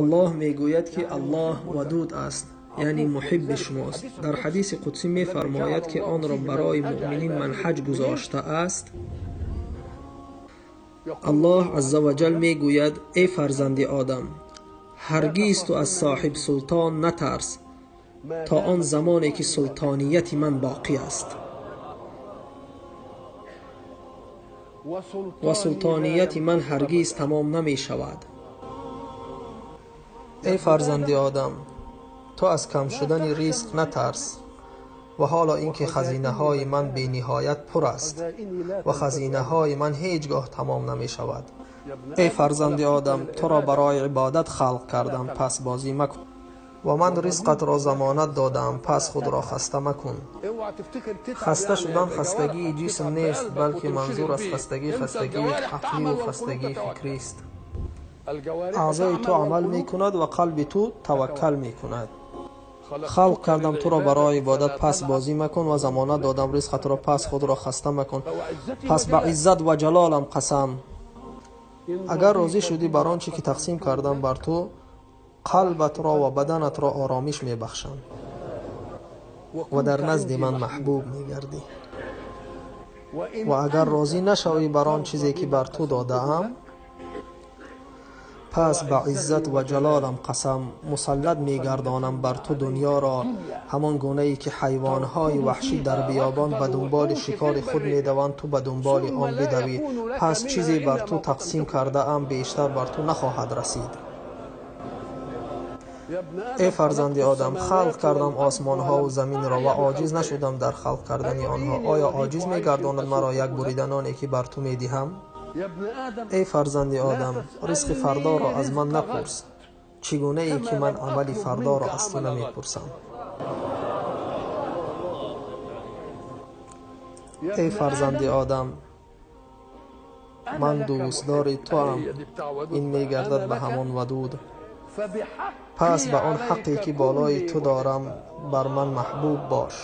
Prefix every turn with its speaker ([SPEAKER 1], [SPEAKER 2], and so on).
[SPEAKER 1] Аллоҳ мегӯяд, ки Аллоҳ вадуд аст, яъне муҳибби шумост. Дар ҳадиси қудсӣ мефармояд, ки онро барои муъминин манҳаҷ гузоштааст. Аллоҳ азза ва ҷал мегӯяд: эй фарзанди Одам, ҳаргиз ту аз соҳиб султон натарс то он замоне ки султонияти ман боқӣ аст ва султонияти ман ҳаргиз тамом намешавад. Эй фарзанди Одам, ту аз кам шудани ризқ натарс ва ҳоло ин ки хазинаҳои ман бениҳоят пур аст ва хазинаҳои ман ҳеҷ гоҳ тамом намешавад. Эй фарзанди Одам, туро барои ибодат халқ кардам, пас бозӣ макун ва ман ризқатро замонат додаам, пас худро хаста макун. Хаста шудан хастагии ҷисм нест, балки манзур аз хастагӣ хастагии ақлию хастагии фикрист. Аъзои ту амал мекунад ва қалби ту таваккал мекунад. Халқ кардам туро барои ибодат, пас бозӣ макун ва замонат додам ризқатро, пас худро хаста макун. Пас ба иззат ва ҷалолам қасам, агар розӣ шудӣ бар он чӣ ки тақсим кардам бар ту, қалбатро ва баданатро оромиш мебахшам ва дар назди ман маҳбуб мегардӣ. Ва агар розӣ нашавӣ бар он чизе ки бар ту додаам, пас ба иззат ва ҷалолам қасам, мусаллат мегардонам бар ту дунёро, ҳамон гунае ки ҳайвонҳои ваҳшӣ дар биёбон ба дунболи шикори худ медаванд, ту ба дунболи он бидавӣ. Пас чизе бар ту тақсим кардаам бештар бар ту нахоҳад расид. Эй фарзанди Одам, халқ кардам осмонҳову заминро ва оҷиз нашудам дар халқ кардани онҳо. Оё оҷиз мегардонад маро як бурида ноне ки бар ту медиҳам? Эй фарзанди Одам, ризқи фардоро аз ман напурс, чӣ гунае ки ман амали фардоро аз ту намепурсам. Эй фарзанди Одам, ман дӯстдори туам, ин мегардад ба ҳамон вадуд. Пас ба он ҳаққе ки болои ту дорам бар ман маҳбуб бош.